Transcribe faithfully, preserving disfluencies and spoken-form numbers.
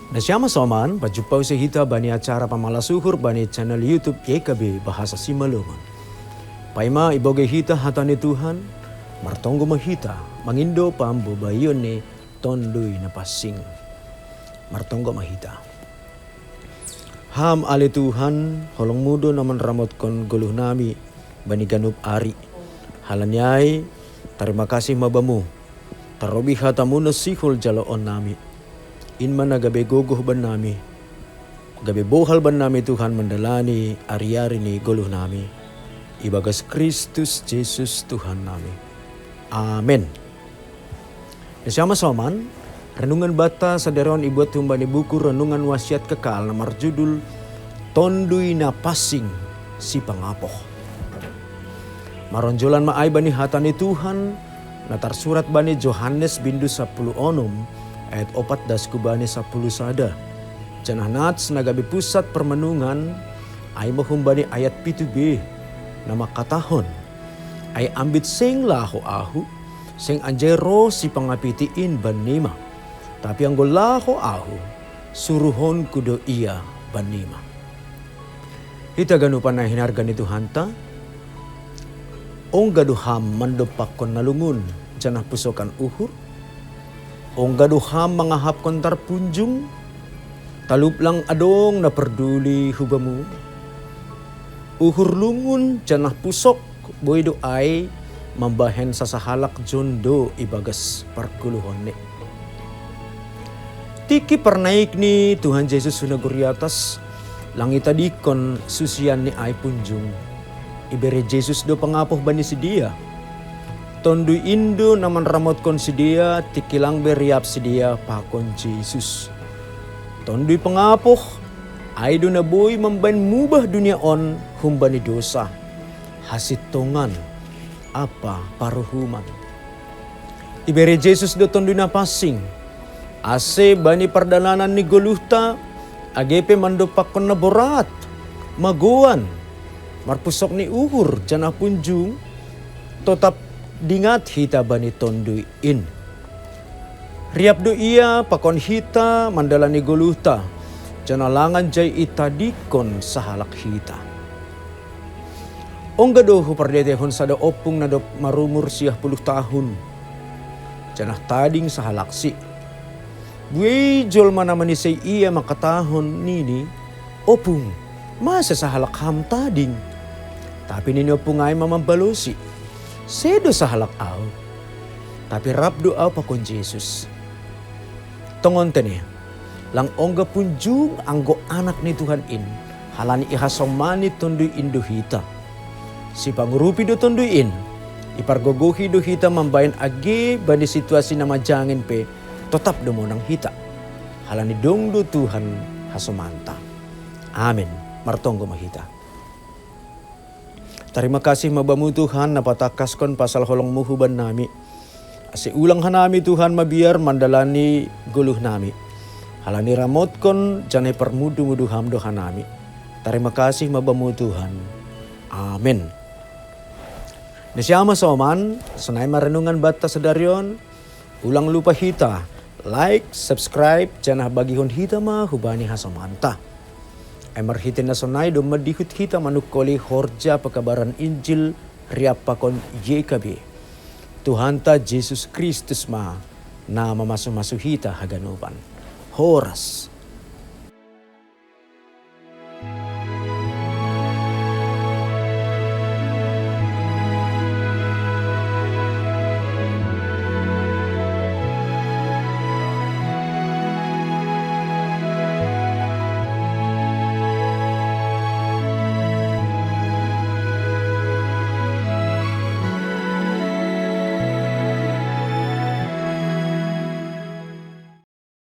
Na siama soman, pajumpa usi hita bani acara pamalas uhur bani channel YouTube Y K B Bahasa Simalungun. Paima ibogei hita hata ni Tuhan, martonggo ma hita, mangindo pambobaion ni Tonduy Napansing. Martonggo ma hita. Ham ale Tuhan, holong-Mu do na manramotkon goluh nami bani ganup ari. Halani ai, tarima kasih ma Bamu. Tarobi hata-Mu na sihol jaloon nami. In ma na gabe gogoh bannami, gabe bohal bannami Tuhan mandalani ari-ari ni goluh nami. Ibagas Kristus Jesus Tuhan nami. Amen. Na siama soman, renungan banta sadarion ibuat humbani buku Renungan Wasiat Kekal na marjudul Tonduy Napansing Sipangapoh. Maronjolan ma ai bani hata ni Tuhan, na tarsurat bani Johannes bindu sapuluh onom, ayat opat das hu bani sapuluh sada. Janah nats na gabe pusat parmenungan, ai ma humbani ayat pitu be, na mangkatahon, ai ambit seng laho Ahu, seng anjai roh Sipangapiti in bannima. Tapi anggo laho Ahu, suruhonku do Ia bannima. Hita ganupan na hinarga ni Tuhanta, ongga do ham mandompakkon na lungun, janah pusokan uhur? Ongga do ham mangahapkon tarpunjung, talup lang adong na parduli hu bamu? Uhur lungun janah pusok boi do ai mambahen sasahalak jondo ibagas pargoluhonni. Tingki parnaik ni Tuhan Jesus hu nagori atas, lang itadingkon susianni ai punjung. Ibere Jesus do pangapoh bani sidea. Tonduy in do na manramotkon sidea, tingki lang be riap sidea pakon Jesus. Tonduy pangapoh, ai do na boi mambahen mubah dunia on humbani dosa, hasintongan, ampa paruhuman. Ibere Jesus do Tonduy Napansing, ase bani pardalanan ni goluhta, age pe mandompakkon na borat, magoan, marpusok ni uhur janah punjung, totap dingat hita bani Tonduy in. Riap do Ia pakon hita mandalani goluhta, janah lang anjai itadingkon sahalak hita. Ongga do hupardetehon sada ompung na dob marumur siah puluh tahun, janah tading sahalaksi. Buei jolma na manisai ia mangkatahon, nini, "Ompung, mase sahalak ham tading?" Tapi nini ompung ai ma mambalosi, "Sedo sahalak ahu. Tapi rap do ahu pakon Jesus." Tongon tene, lang ongga punjung anggo anak ni Tuhan in, halani ihasomani Tonduy in do hita. Sipangurupi do Tonduy in, ipargogohi do hita mambahen age bani situasi na manjangin pe, totap do monang hita. Halani dong do Tuhan hasomanta. Amen. Martonggo ma hita. Tarima kasih ma Bamu Tuhan, na patangkaskon pasal holong-Mu huban nami. Ase ulang hanami Tuhan mabiar mandalani goluh nami. Halani ramotkon janah parmudu-mudu Ham do hanami. Tarima kasih ma Bamu Tuhan. Amen. Na siama soman, sonai ma renungan banta sadarion. Ulang lupa hita like, subscribe, janah bagihon hita ma hubani hasomanta. Ai marhite na sonai domma dihut hita manungkoli horja pekabaran Injil riap pakon Y K B. Tuhanta Jesus Kristus ma na mamasu-masu hita haganupan. Horas.